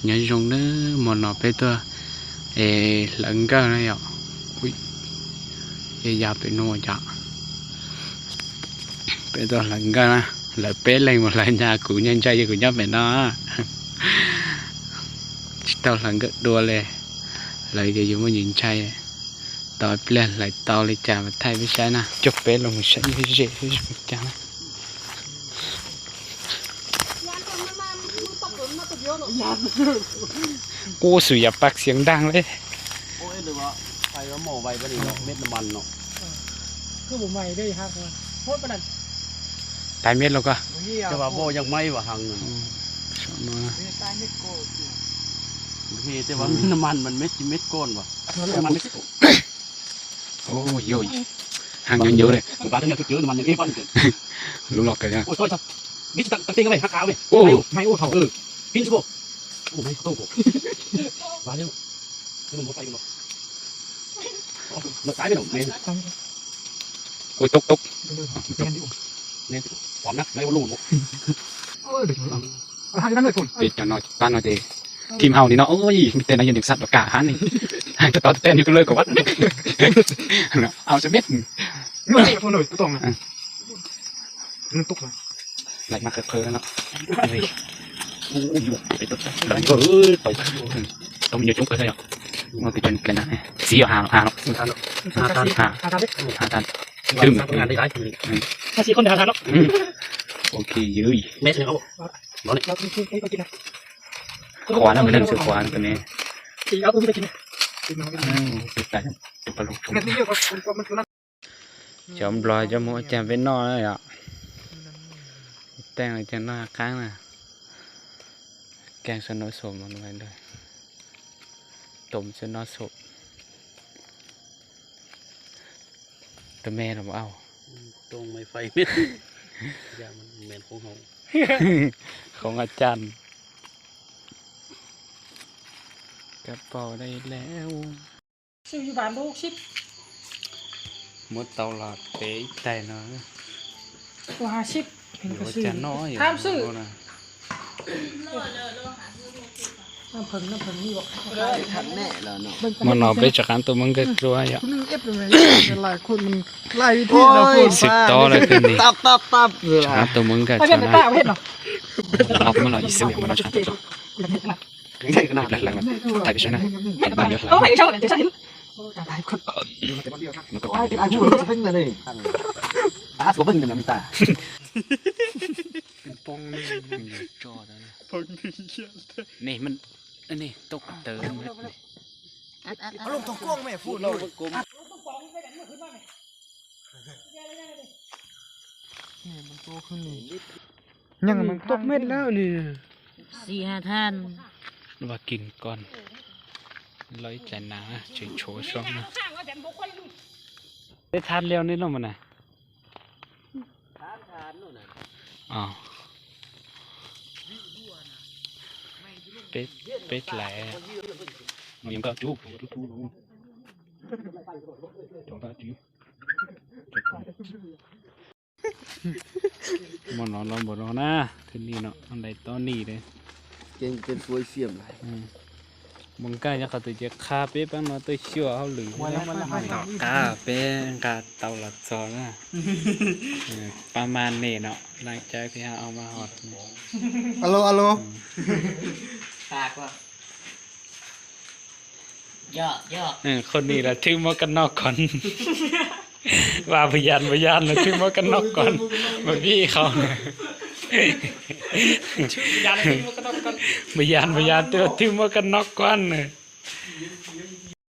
Nyob zoo nawb, hmo no peb tuaj hlawv nkawj na yom. Ua yog pem no cov, peb tuaj hlawv nkawj na, hlawv peb leeg mus hlawv ntag, kuv nyob ntshai ces kuv nyob pem no. Tsis tau hlawv nkawj dua li, hlawv ces yus muaj ntsis ntshai. Tos ib pliag hlawv tau li cas mas thaij peb saib na, coj peb los mus saib ze ze zoo cas na. Ua xum yam pas xiav ntaag li. Tais mej los ko. Ua, haag nyob nyob li. Lub loj kawg. Ua, tub tub. Peb cov no pab no ces thim haus li no, ua, tej no yog nws xav rov kam hab ni. Tov tov tej no yog tus lawj kom vaj. Haus tsis mej. Laim mas qhawv qhawv no. Tau me nyuam coob kawg thiab yom. Muaj peb cov niam kiag ntag. Txiv yog Has los Has los. Has, Has, Has. Ok, yws. Qhuav na, me neeg xwb qhuav tus ne. Cov nplog cov muab ua caag peb noj na yom. Teej ua caag noj qaab na. Keej sab noj xom, tom sab noj xom. Tus me los au. Qhov a cas kab pau dai lawm. Muab tau los tev ib tais no. Yuav ua cas noj yom. Hmo no peb rov qab tuaj muab nkawj rua yom. Xwb tob lawm kawg ni. Rov qab tuaj muab nkawj tso na. Los muab los ib xwb, muab los tso. Hlawv, hlawv, hlawv, thaij peb saib na. Nej, nej tau tawv. Nyeej tau mej lawm ni. Xi ha than. Vaj kis koj, lawv ib tsam na tseem tshuav soob na. Peb thab liaj nej loj mas na. Peb, peb dlaim. Hmo no los npaum no na, thwj nim no dai tob nim li. Mus nkag nyob qhov twg ces qha peb paab no tuaj xyuas hauj lwm. Qab peb nqa tau los txog na. Pab maj nem no, laaj caib peb hab ob maj hos. Alo, alo. Qhov nim los twb muab koj noj koj. Vas Npus Yas, Npus Yas los twb muab koj noj koj. Mas vim qhov Npus Yas, Npus Yas twb, twb muab koj noj koj na.